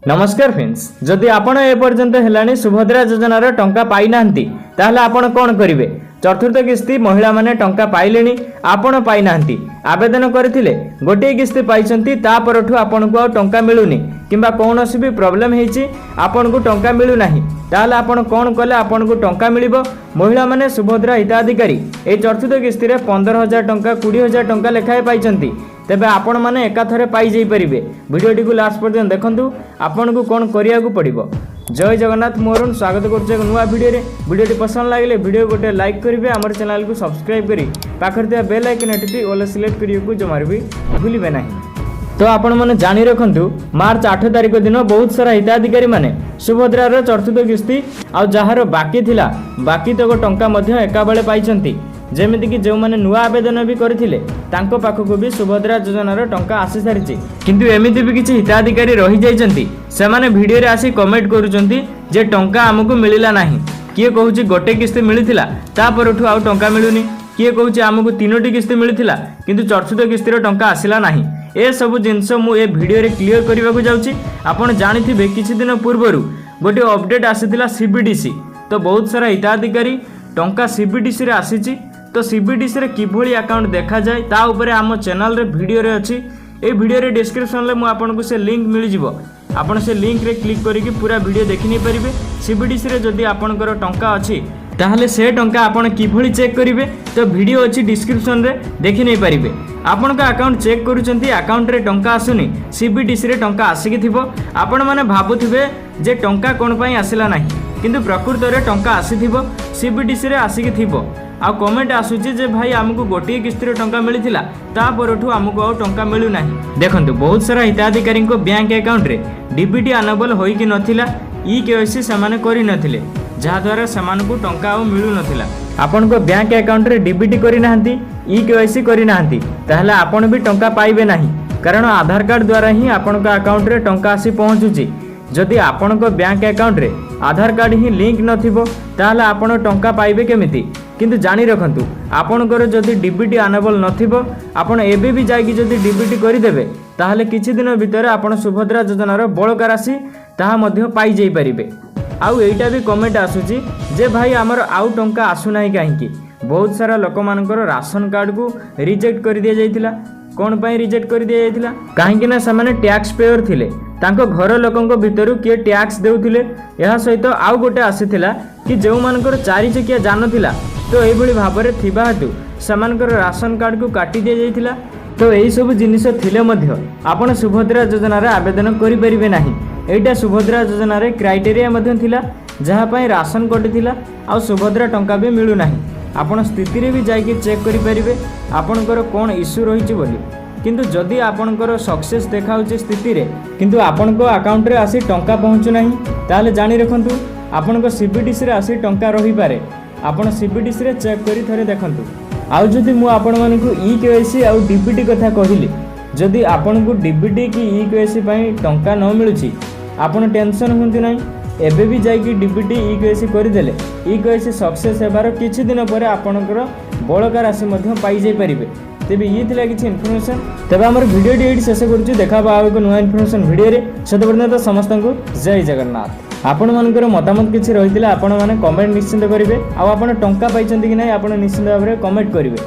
ନମସ୍କାର ଫ୍ରେଣ୍ଡସ୍, ଯଦି ଆପଣ ଏପର୍ଯ୍ୟନ୍ତ ହେଲାଣି ସୁଭଦ୍ରା ଯୋଜନାର ଟଙ୍କା ପାଇନାହାନ୍ତି, ତାହେଲେ ଆପଣ କ'ଣ କରିବେ? ଚତୁର୍ଥ କିସ୍ତି ମହିଳାମାନେ ଟଙ୍କା ପାଇଲେଣି, ଆପଣ ପାଇନାହାନ୍ତି। ଆବେଦନ କରିଥିଲେ, ଗୋଟିଏ କିସ୍ତି ପାଇଛନ୍ତି, ତା ପରଠୁ ଆପଣଙ୍କୁ ଆଉ ଟଙ୍କା ମିଳୁନି କିମ୍ବା କୌଣସି ବି ପ୍ରୋବ୍ଲେମ୍ ହେଇଛି, ଆପଣଙ୍କୁ ଟଙ୍କା ମିଳୁନାହିଁ, ତାହେଲେ ଆପଣ କ'ଣ କଲେ ଆପଣଙ୍କୁ ଟଙ୍କା ମିଳିବ? ମହିଳାମାନେ ସୁଭଦ୍ରା ହିତାଧିକାରୀ ଏହି ଚତୁର୍ଥ କିସ୍ତିରେ 15,000 ଟଙ୍କା, 20,000 ଟଙ୍କା ଲେଖାଏଁ ପାଇଛନ୍ତି। ତେବେ ଆପଣମାନେ ଏକାଥରେ ପାଇଯାଇପାରିବେ। ଭିଡ଼ିଓଟିକୁ ଲାଷ୍ଟ ପର୍ଯ୍ୟନ୍ତ ଦେଖନ୍ତୁ, ଆପଣଙ୍କୁ କ'ଣ କରିବାକୁ ପଡ଼ିବ। ଜୟ ଜଗନ୍ନାଥ, ମୁଁ ଅରୁଣ, ସ୍ୱାଗତ କରୁଛି ଏକ ନୂଆ ଭିଡ଼ିଓରେ। ଭିଡ଼ିଓଟି ପସନ୍ଦ ଲାଗିଲେ ଭିଡ଼ିଓ ଗୋଟେ ଲାଇକ୍ କରିବେ, ଆମର ଚ୍ୟାନେଲକୁ ସବସ୍କ୍ରାଇବ୍ କରି ପାଖରେ ଥିବା ବେଲ୍ ଆଇକନ୍ ଟିପି ଅଲ୍ ସିଲେକ୍ଟ କରିବାକୁ ଜମାରୁ ବି ଭୁଲିବେ ନାହିଁ। ତ ଆପଣମାନେ ଜାଣି ରଖନ୍ତୁ, ମାର୍ଚ୍ଚ 8 ତାରିଖ ଦିନ ବହୁତ ସାରା ହିତାଧିକାରୀମାନେ ସୁଭଦ୍ରାର ଚତୁର୍ଥ କିସ୍ତି ଆଉ ଯାହାର ବାକି ଥିଲା, ବାକି ତକ ଟଙ୍କା ମଧ୍ୟ ଏକାବେଳେ ପାଇଛନ୍ତି। ଯେମିତିକି ଯେଉଁମାନେ ନୂଆ ଆବେଦନ ବି କରିଥିଲେ, ତାଙ୍କ ପାଖକୁ ବି ସୁଭଦ୍ରା ଯୋଜନାର ଟଙ୍କା ଆସିସାରିଛି। କିନ୍ତୁ ଏମିତି ବି କିଛି ହିତାଧିକାରୀ ରହିଯାଇଛନ୍ତି, ସେମାନେ ଭିଡ଼ିଓରେ ଆସି କମେଣ୍ଟ କରୁଛନ୍ତି ଯେ ଟଙ୍କା ଆମକୁ ମିଳିଲା ନାହିଁ। କିଏ କହୁଛି ଗୋଟେ କିସ୍ତି ମିଳିଥିଲା, ତା ପରଠୁ ଆଉ ଟଙ୍କା ମିଳୁନି। କିଏ କହୁଛି ଆମକୁ ତିନୋଟି କିସ୍ତି ମିଳିଥିଲା, କିନ୍ତୁ ଚତୁର୍ଥ କିସ୍ତିର ଟଙ୍କା ଆସିଲା ନାହିଁ। ଏସବୁ ଜିନିଷ ମୁଁ ଏ ଭିଡ଼ିଓରେ କ୍ଲିଅର କରିବାକୁ ଯାଉଛି। ଆପଣ ଜାଣିଥିବେ, କିଛି ଦିନ ପୂର୍ବରୁ ଗୋଟିଏ ଅପଡେଟ୍ ଆସିଥିଲା ସିବିଡିସି। ତ ବହୁତ ସାରା ହିତାଧିକାରୀ ଟଙ୍କା ସିବିଡିସିରେ ଆସିଛି। ତ ସିବିଡିସିରେ କିଭଳି ଆକାଉଣ୍ଟ ଦେଖାଯାଏ, ତା ଉପରେ ଆମ ଚ୍ୟାନେଲରେ ଭିଡ଼ିଓରେ ଅଛି। ଏଇ ଭିଡ଼ିଓରେ ଡିସ୍କ୍ରିପ୍ସନରେ ମୁଁ ଆପଣଙ୍କୁ ସେ ଲିଙ୍କ୍ ମିଳିଯିବ। ଆପଣ ସେ ଲିଙ୍କରେ କ୍ଲିକ୍ କରିକି ପୁରା ଭିଡ଼ିଓ ଦେଖି ନେଇପାରିବେ। ସିବିଡିସିରେ ଯଦି ଆପଣଙ୍କର ଟଙ୍କା ଅଛି, ତାହେଲେ ସେ ଟଙ୍କା ଆପଣ କିଭଳି ଚେକ୍ କରିବେ, ତ ଭିଡ଼ିଓ ଅଛି, ଡିସ୍କ୍ରିପ୍ସନରେ ଦେଖି ନେଇପାରିବେ। ଆପଣଙ୍କ ଆକାଉଣ୍ଟ ଚେକ୍ କରୁଛନ୍ତି, ଆକାଉଣ୍ଟରେ ଟଙ୍କା ଆସୁନି, ସିବିଡିସିରେ ଟଙ୍କା ଆସିକି ଥିବ। ଆପଣମାନେ ଭାବୁଥିବେ ଯେ ଟଙ୍କା କ'ଣ ପାଇଁ ଆସିଲା ନାହିଁ, କିନ୍ତୁ ପ୍ରକୃତରେ ଟଙ୍କା ଆସିଥିବ, ସିବିଡିସିରେ ଆସିକି ଥିବ। ଆଉ କମେଣ୍ଟ ଆସୁଛି ଯେ ଭାଇ, ଆମକୁ ଗୋଟିଏ କିସ୍ତିର ଟଙ୍କା ମିଳିଥିଲା, ତା ପରଠୁ ଆମକୁ ଆଉ ଟଙ୍କା ମିଳୁନାହିଁ। ଦେଖନ୍ତୁ, ବହୁତ ସାରା ହିତାଧିକାରୀଙ୍କ ବ୍ୟାଙ୍କ ଆକାଉଣ୍ଟରେ ଡିବିଟି ଆନେବଲ୍ ହୋଇକି ନଥିଲା, ଇ କେୱାଇସି ସେମାନେ କରିନଥିଲେ, ଯାହାଦ୍ୱାରା ସେମାନଙ୍କୁ ଟଙ୍କା ଆଉ ମିଳୁନଥିଲା। ଆପଣଙ୍କ ବ୍ୟାଙ୍କ ଆକାଉଣ୍ଟରେ ଡିବିଟି କରିନାହାନ୍ତି, ଇ କେୱାଇସି କରିନାହାନ୍ତି, ତାହେଲେ ଆପଣ ବି ଟଙ୍କା ପାଇବେ ନାହିଁ। କାରଣ ଆଧାର କାର୍ଡ଼ ଦ୍ୱାରା ହିଁ ଆପଣଙ୍କ ଆକାଉଣ୍ଟରେ ଟଙ୍କା ଆସି ପହଞ୍ଚୁଛି। ଯଦି ଆପଣଙ୍କ ବ୍ୟାଙ୍କ ଆକାଉଣ୍ଟରେ ଆଧାର କାର୍ଡ଼ ହିଁ ଲିଙ୍କ ନଥିବ, ତାହେଲେ ଆପଣ ଟଙ୍କା ପାଇବେ କେମିତି? କିନ୍ତୁ ଜାଣି ରଖନ୍ତୁ, ଆପଣଙ୍କର ଯଦି ଡିବିଟି ଆନେବଲ୍ ନଥିବ, ଆପଣ ଏବେ ବି ଯାଇକି ଯଦି ଡିବିଟି କରିଦେବେ, ତାହେଲେ କିଛି ଦିନ ଭିତରେ ଆପଣ ସୁଭଦ୍ରା ଯୋଜନାର ବଳକା ରାଶି ତାହା ମଧ୍ୟ ପାଇଯାଇପାରିବେ। ଆଉ ଏଇଟା ବି କମେଣ୍ଟ ଆସୁଛି ଯେ ଭାଇ, ଆମର ଆଉ ଟଙ୍କା ଆସୁନାହିଁ କାହିଁକି? ବହୁତ ସାରା ଲୋକମାନଙ୍କର ରାସନ କାର୍ଡ଼କୁ ରିଜେକ୍ଟ କରିଦିଆଯାଇଥିଲା। କ'ଣ ପାଇଁ ରିଜେକ୍ଟ କରିଦିଆଯାଇଥିଲା? କାହିଁକି ନା ସେମାନେ ଟ୍ୟାକ୍ସ ପେୟର ଥିଲେ, ତାଙ୍କ ଘର ଲୋକଙ୍କ ଭିତରୁ କିଏ ଟ୍ୟାକ୍ସ ଦେଉଥିଲେ। ଏହା ସହିତ ଆଉ ଗୋଟେ ଆସିଥିଲା କି ଯେଉଁମାନଙ୍କର ଚାରି ଚକିଆ ଯାନ ଥିଲା, ତ ଏଇଭଳି ଭାବରେ ଥିବା ହେତୁ ସେମାନଙ୍କର ରାସନ କାର୍ଡ଼କୁ କାଟି ଦିଆଯାଇଥିଲା। ତ ଏଇସବୁ ଜିନିଷ ଥିଲେ ମଧ୍ୟ ଆପଣ ସୁଭଦ୍ରା ଯୋଜନାରେ ଆବେଦନ କରିପାରିବେ ନାହିଁ। ଏଇଟା ସୁଭଦ୍ରା ଯୋଜନାରେ କ୍ରାଇଟେରିଆ ମଧ୍ୟ ଥିଲା, ଯାହା ପାଇଁ ରାସନ କଟିଥିଲା ଆଉ ସୁଭଦ୍ରା ଟଙ୍କା ବି ମିଳୁନାହିଁ। ଆପଣ ସ୍ଥିତିରେ ବି ଯାଇକି ଚେକ୍ କରିପାରିବେ ଆପଣଙ୍କର କ'ଣ ଇସ୍ୟୁ ରହିଛି ବୋଲି। କିନ୍ତୁ ଯଦି ଆପଣଙ୍କର ସକ୍ସେସ୍ ଦେଖାଉଛି ସ୍ଥିତିରେ, କିନ୍ତୁ ଆପଣଙ୍କ ଆକାଉଣ୍ଟରେ ଆସି ଟଙ୍କା ପହଞ୍ଚୁନାହିଁ, ତାହେଲେ ଜାଣି ରଖନ୍ତୁ, ଆପଣଙ୍କ ସିବିଡିସିରେ ଆସି ଟଙ୍କା ରହିପାରେ। ଆପଣ ସିବିଡିସିରେ ଚେକ୍ କରି ଥରେ ଦେଖନ୍ତୁ। ଆଉ ଯଦି ମୁଁ ଆପଣମାନଙ୍କୁ ଇ କେୱାଇସି ଆଉ ଡିବିଟି କଥା କହିଲି, ଯଦି ଆପଣଙ୍କୁ ଡିବିଟି କି ଇ କେୱାଇସି ପାଇଁ ଟଙ୍କା ନ ମିଳୁଛି, ଆପଣ ଟେନସନ୍ ହୁଅନ୍ତୁ ନାହିଁ। ଏବେ ବି ଯାଇକି ଡିବିଟି, ଇ କେୱାଇସି କରିଦେଲେ, ଇ କେୱାଇସି ସକ୍ସେସ୍ ହେବାର କିଛି ଦିନ ପରେ ଆପଣଙ୍କର ବଳକା ରାଶି ମଧ୍ୟ ପାଇଯାଇପାରିବେ। ତେବେ ଇଏ ଥିଲା କିଛି ଇନଫର୍ମେସନ୍। ତେବେ ଆମର ଭିଡ଼ିଓଟି ଏଇଠି ଶେଷ କରୁଛୁ। ଦେଖା ହେବ ଆଉ ଏକ ନୂଆ ଇନଫର୍ମେସନ୍ ଭିଡ଼ିଓରେ। ସେତେ ପର୍ଯ୍ୟନ୍ତ ସମସ୍ତଙ୍କୁ ଜୟ ଜଗନ୍ନାଥ। ଆପଣମାନଙ୍କର ମତାମତ କିଛି ରହିଥିଲେ ଆପଣମାନେ କମେଣ୍ଟ ନିଶ୍ଚିନ୍ତ କରିବେ। ଆଉ ଆପଣ ଟଙ୍କା ପାଇଛନ୍ତି କି ନାହିଁ, ଆପଣ ନିଶ୍ଚିନ୍ତ ଭାବରେ କମେଣ୍ଟ କରିବେ।